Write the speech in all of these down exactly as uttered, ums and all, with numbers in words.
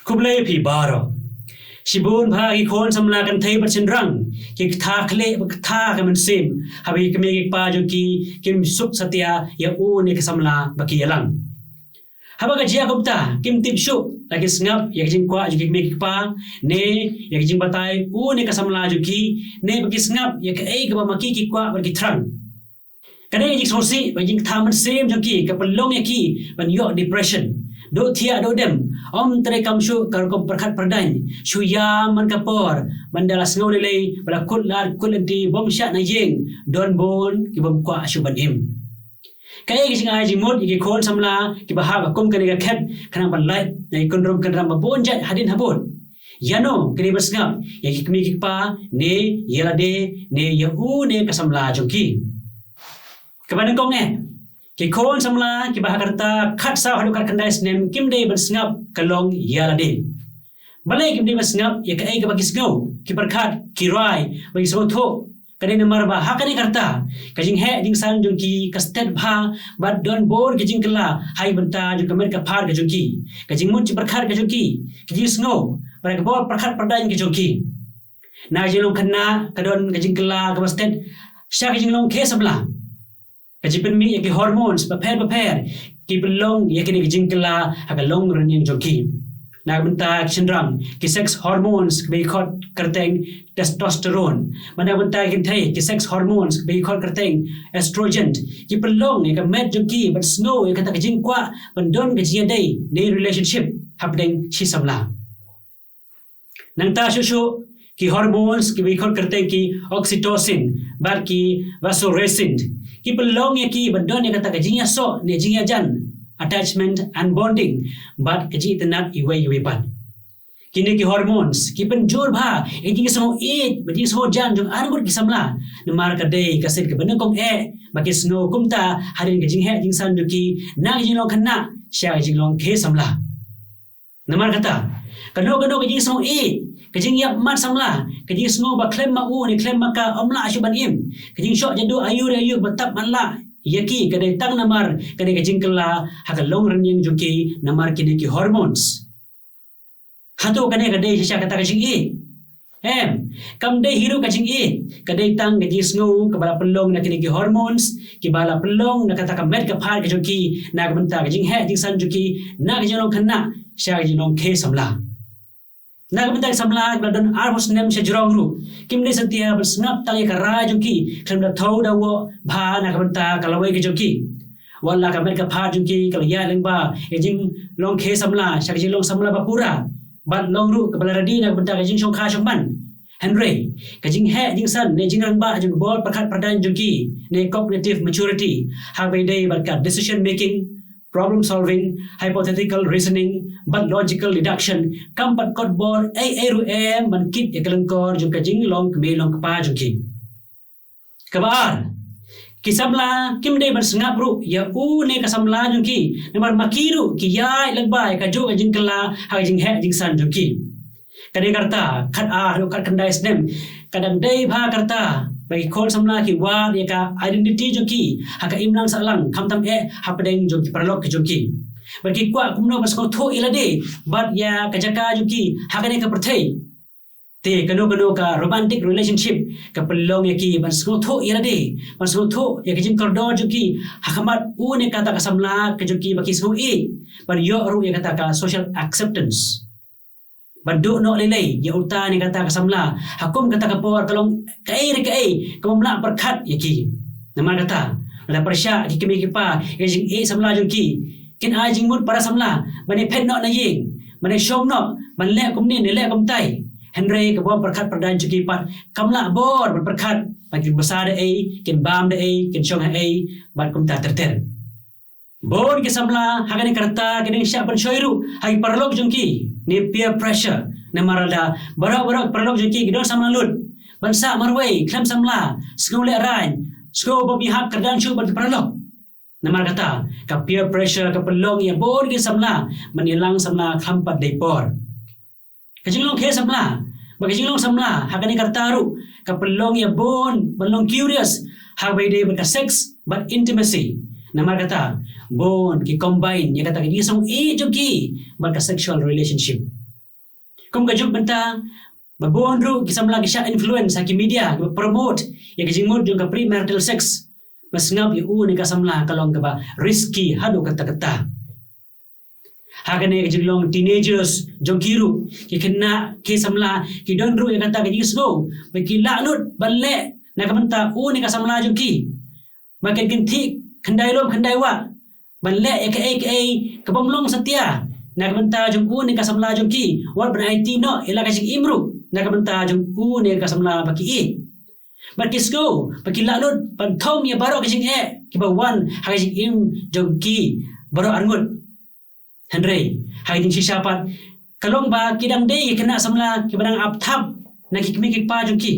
Khublei phi baroh. Shibun bha ki khun samla kynthei bad shynrang ki kynthah khlieh bad kynthah ka mynsiem haba ki kmie ki kpa jong ki kim suk satia ïa une ka samla ba ki ïalang. Haba ka jia kumta kim tip shuh la ki sngap ïa ka jingkwah jong ki kmie ki kpa ne ïa ka jingbatai une ka samla jong ki ne ba ki sngap ïa kaei kaba ma ki ki kwah bad ki thrang. Ka dei ka jingsngewsih bad jingkynthah mynsiem jong ki ka pynlong ïa ki ban ïoh depression, duh thiah duh dem, ym treikam shuh ka rukom pyrkhat pyrdaiñ, shu ïam man ka por, ban da la sngew lei lei ba la kut lad kut lynti bym shah na ïing, don bun ki bym kwah shuh ban im. Kaei ka jingai jingmut ïa ki khun samla kiba hap ha kum kane ka khet khnang ban lait na ki kynrum kynram ba bun jait hadien habud? Ïano ki dei ban sngap, ïa ki kmie ki kpa ne ïa lade ne ïa une ka samla jong ki? Kaba nyngkong eh, ki khun samla kiba ha ka rta khatsaw haduh khatkhyndai snem kim dei ban sngap ka long ïa lade. Balei kim dei ban sngap ïa kaei kaba ki sngew, ki pyrkhat, ki rai bad ki sngewthuh? Ka dei namar ba ha kane ka rta ka jingheh jingsan jong ki ka stet bha bad don bun ki jingkylla ha ki bynta jong ka met ka phad ka jong ki, ka jingmut jingpyrkhat ka jong ki, ki jingsngew bad ka bor pyrkhat pyrdaiñ ka jong ki. Na ka jinglong khynnah ka don ka jingkylla kaba stet sha ka jinglong khie samla. Ka jingpynmih ïa ki hormones bapher bapher ki pynlong ïa kine ki jingkylla ha ka long rynïeng jong ki. Na ka bynta ki shynrang ki sex hormones kiba ki khot kyrteng testosterone, bad na ka bynta ki kynthei ki sex hormones kiba ki khot kyrteng estrogen, ki pynlong ïa ka met jong ki ban sngew ïa kata ka jingkwah ban don ka jingïadei ne relationship hapdeng shi samla. Nangta shuh shuh ki hormones kiba ki khot kyrteng ki oxytocin bad ki vasopressin ki pynlong ïa ki ban don ïa kata ka jingïasoh ne jingïajan, attachment and bonding, bad ka jingitynnad iwei iwei pat. Kine ki hormones ki pynjur bha ïa ka jingsngew ïeit bad jingsngew jan jong arngut ki samla. Namar ka dei ka sien kaba nyngkong eh ba ki sngew kumta hadien ka jingheh jingsan jong ki na ka jinglong khynnah sha ka jinglong khie samla. Namar kata, kano kano ka jingsngew ïeit, ka jingïap mat samla, ka jingsngew ba khlem ma u ne khlem ma ka ym lah shuh ban im, ka jingshoh jadu aiu re aiu ba tap man lah ïa ki ka dei tang namar ka dei ka jingkylla ha ka long rynïeng jong ki namar kine ki hormones. Hato kane ka dei shisha kata ka jingïeit? Em, kam dei hi ruh ka jingïeit, ka dei tang ka jingsngew kaba la pynlong na kine ki hormones kiba la pynlong na kata ka met ka phad ka jong ki na ka bynta ka jingheh jingsan jong ki na ka jinglong khynnah sha ka jinglong khie samla. Na ka bynta ki samla kiba la don arphew snem sha jrong ruh kim dei satia ban sngap tang ïa ka rai jong ki khlem da thew da woh bha na ka bynta ka lawei ka jong ki. Wat la ka met ka phad jong ki ka la ïaid lyngba ïa ka jinglong khie samla sha ka jinglong samla ba pura bad long ruh kaba la ready na ka bynta ka jingshongkha shongman. Hynrei ka jingheh jingsan ne jingrangbah jong ka bor pyrkhat pyrdaiñ jong ki ne cognitive maturity, ha kaba ïadei bad ka decision making, problem solving, hypothetical reasoning bad logical deduction kam pat kot bor ei ei ruh em ban kit ïa ka lyngkor jong ka jinglong kmie long kpa jong ki. Kaba ar, ki samla kim dei ban sngap ruh ïa u ne ka samla jong ki namar ma ki ruh ki ïaid lyngba ïa kajuh ka jingkylla ha ka jingheh jingsan jong ki. Kane ka rta khat ar haduh khat khyndai snem ka dang dei bha ka rta ba ki khun samla ki wad ïa ka identity jong ki ha ka imlang sahlang khamtam eh hapdeng jong ki paralok ki jong ki. Bad ki kwah kumno ban sngewthuh ïa lade bad ïa ka jaka jong ki ha kane ka pyrthei. Te kano kano ka romantic relationship ka pynlong ïa ki ban sngewthuh ïa lade, ban sngewthuh ïa ka jingkordor jong ki ha khmat u ne kata ka samla ka jong ki ba ki sngew ïeit, ban ïoh ruh ïa kata ka social acceptance, ban duh noh lei lei ïa uta ne kata ka samla ha kum kata ka por ka long kaei re kaei ka bym lah pyrkhat ïa ki. Namar kata lada pyrshah ki kmie ki kpa ïa ka jingïeit samla jong ki, kin ai jingmut para samla ban ïa phet noh na ïing, ban ïa shong noh, ban leh kumne ne leh kumtai. Hynrei ka bor pyrkhat pyrdaiñ jong ki pat kam lah bor ban pyrkhat ba kin bsa da ei, kin bam da ei, kin shong ha ei bad kumta ter ter. Bun ki samla ha kane ka rta ki dang shah pynshoi ruh ha ki paralok jong ki ne peer pressure. Namar lada baroh baroh ki paralok jong ki ki don samla lut, ban sah marwei khlem samla, sngew lehraiñ, sngew bym ïahap kyrdan shuh bad ki paralok. Namar kata ka peer pressure ka pynlong ïa bun ki samla ban ïalang samla khlem pat dei por. Ka jinglong khie samla bad ka jinglong samla ha kane ka rta ruh ka pynlong ïa bun ban long curious ha kaba ïadei bad ka sex bad intimacy. Namar kata bun ki combine ïa kata ka jingsngew ïeit jong ki bad ka sexual relationship. Kum ka juk mynta, ba bun ruh ki samla ki shah influence ha ki media kiba promote ïa ka jingmut jong ka premarital sex. Ba sngap ïa une ka samla ka long kaba risky haduh katta katta. Ha kane ka jinglong teenagers jong ki ruh, ki khynnah ki samla ki don ruh ïa kata ka jingsngew ba ki lah lut ban leh na ka bynta une ka samla jong ki. Ba kin kynthih khyndai lum khyndai wah ban leh ïa kaei kaei ka bym long satia na ka bynta jong une ka samla jong ki, wat ban aiti noh ïa la ka jingim ruh na ka bynta jong une ka samla ba ki ïeit. Bad ki sngew ba ki lah lut ban thom ïa baroh ka jingeh kiba wan ha ka jingim jong ki baroh arngut. Hynrei ha ka jingshisha pat, ka long ba ki dang dei ki khynnah samla kiba dang ap thap na ki kmie ki kpa jong ki.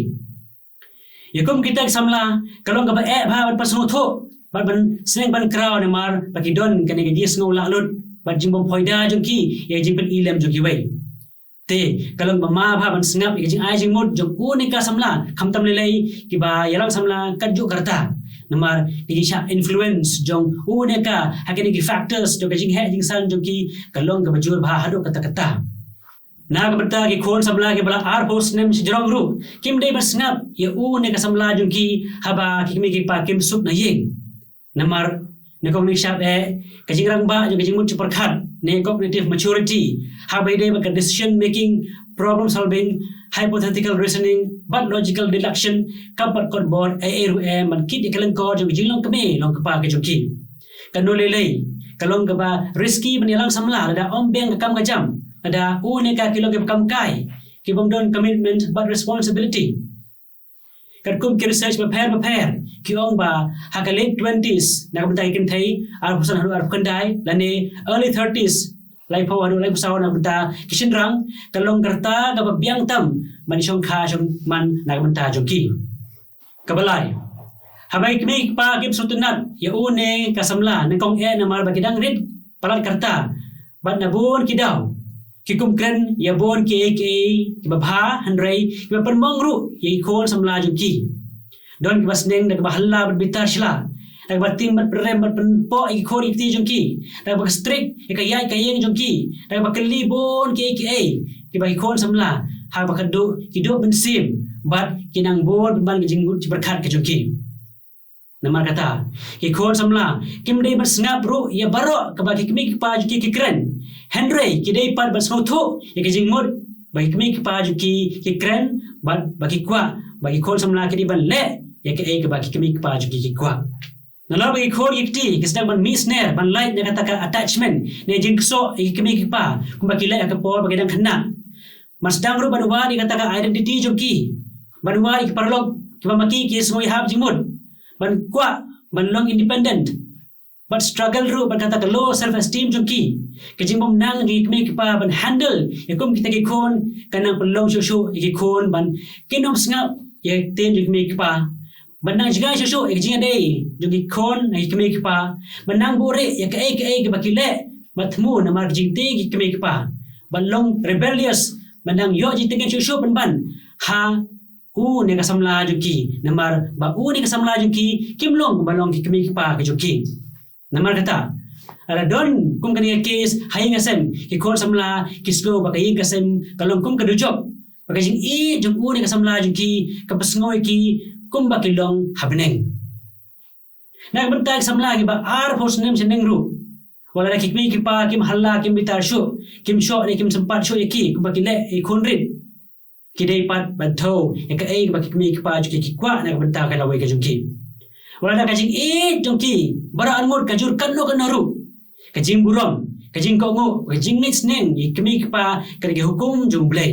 Ïa kum kita ki samla, ka long kaba eh bha ban pynsngewthuh bad ban sneng ban kraw namar ba ki don kane ka jingsngew lah lut bad jingbym phoida jong ki ïa ka jingpyni lem jong kiwei. Te ka long ba ma bha ban sngap ïa ka jingai jingmut jong une ka samla, khamtam lei lei kiba ïalang samla katjuh ka rta. Namar ka jingshah influence jong une ka ha kine ki factors jong ka jingheh jingsan jong ki, ka long kaba jur bha haduh katta katta. Na ka bynta ki khun samla kiba la arphew snem shajrong ruh, kim dei ban sngap ïa une ka samla jong ki haba ki kmie ki kpa kim suk na ïing. Namar nyngkong nyngshap eh, ka jingrangbah jong ka jingmut jingpyrkhat ne cognitive maturity, haba ïadei bad ka decision making, problem solving, hypothetical reasoning bad logical deduction, kam pat kot bor ei ei ruh eh ban kit ïa ka lyngkor jong ka jinglong kmie long kpa ka jong ki. Kano lei lei, ka long kaba risky ban ïalang samla lada ym biang ka kam ka jam, lada une ka ki long kiba kam kai, ki bym don commitment bad responsibility. Katkum ki research bapher bapher, ki ong ba ha ka late twenties na ka bynta ki kynthei, arphew san haduh arphew khyndai, lane early thirties, laiphew haduh laiphew saw na ka bynta ki shynrang, ka long ka rta kaba biang tam ban shongkha shongman na ka bynta jong ki. Kaba lai, haba ki kmie ki kpa kim sngewtynnat ïa une ka samla, nyngkong eh namar ba ki dang rit palat ka rta, bad na bun ki daw ki kum kren ïa bun kiei kiei kiba bha, hynrei kiba pynmong ruh ïa ki khun samla jong ki. Don kiba sneng da kaba halla bad bitar shla, da kaba tim bad pynrem bad pynpoh ïa ki khun ïa ki kti jong ki, da kaba strict ïa ka ïaid ka ïeng jong ki, da kaba kylli bun kiei kiei kiba ki khun samla, haba ka duh ki duh mynsiem bad ki nang bun pynban ka jingmut jingpyrkhat ka jong ki. Namar kata, ki khun samla kim dei ban sngap ruh ïa baroh kaba ki kmie ki kpa jong ki ki kren, hynrei ki dei pat ban sngewthuh ïa ka jingmut ba ki kmie ki kpa jong ki ki kren, bad ba ki kwah ba ki khun samla ki dei ban leh ïa kaei kaba ki kmie ki kpa jong ki ki kwah. Nalor ba ki khun ki kti ki sdang ban mih sner ban lait na kata ka attachment ne jingksoh ïa ki kmie ki kpa, kumba ki leh ha ka por ba ki dang khynnah. Ban sdang ruh ban wad ïa kata ka identity jong ki, ban wad ïa ki paralok kiba ma ki ki sngew ïahap jingmut, ban kwah ban long independent, ban struggle ruh bad kata ka low self esteem jong ki. Ka jingbymnang jong ki kmie ki kpa ban handle ïa kum kita ki khun ka nang pynlong shuh shuh ïa ki khun ban kin ym sngap ïa ka ktien jong ki kmie ki kpa, ban nang jngai shuh shuh ïa ka jingïadei jong ki khun ïa ki kmie ki kpa, ban nang buhrieh ïa kaei kaei kaba ki leh bad thmu namar ka jingtieng ki kmie ki kpa, ban long rebellious, ban nang ïoh jingtyngen shuh shuh pynban ha une ka samla jong ki, namar ba une ka samla jong ki kim long ba long ki kmie ki kpa ka jong ki. Namar kata, lada don kum kane ka case ha ïing ha sem, ki khun samla ki sngew ba ka ïing ka sem ka long kum ka dujok, ba ka jingïeit jong une ka samla jong ki ka pynsngew ïa ki kumba ki long ha bneng. Na ka bynta ki samla kiba arphew snem shaneng ruh, wat lada ki kmie ki kpa kim halla, kim bitar shuh, kim shoh ne kim sympat shuh ïa ki kumba ki leh ïa ki khun rit, ki dei pat ban thew ïa kaei kaba ki kmie ki kpa jong ki ki kwah na ka bynta ka lawei ka jong ki. Wat lada ka jingïeit jong ki baroh arngut ka jur katno katno ruh, ka jingburom, ka jingkohnguh, ka jingngeit sneng ïa ki kmie ki kpa ka dei ka hukum jong U Blei.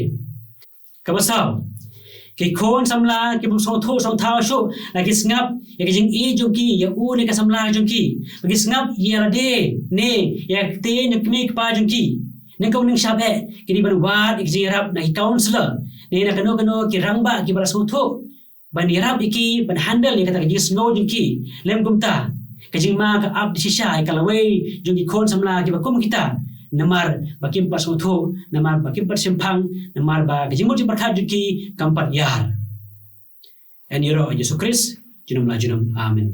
Kaba saw, ki khun samla ki bym sngewthuh sngewthaw shuh la ki sngap ïa ka jingïeit jong ki ïa une ka samla jong ki, ba ki sngap ïa lade ne ïa ka ktien jong ki kmie ki kpa jong ki, nyngkong nyngshap eh ki dei ban wad ïa ka jingïarap na ki counselor ne na kano kano ki rangbah kiba la sngewthuh ban ïarap ïa ki ban handle ïa kata ka jingsngew jong ki. Lym kumta, ka jingma ka ap da shisha ïa ka lawei jong ki khun samla kiba kum kita, namar ba kim pat sngewthuh, namar ba kim pat shemphang, namar ba ka jingmut jingpyrkhat jong ki kam pat ïar. Yn ïaroh ïa U Jisu Khrist junom la junom. Amen.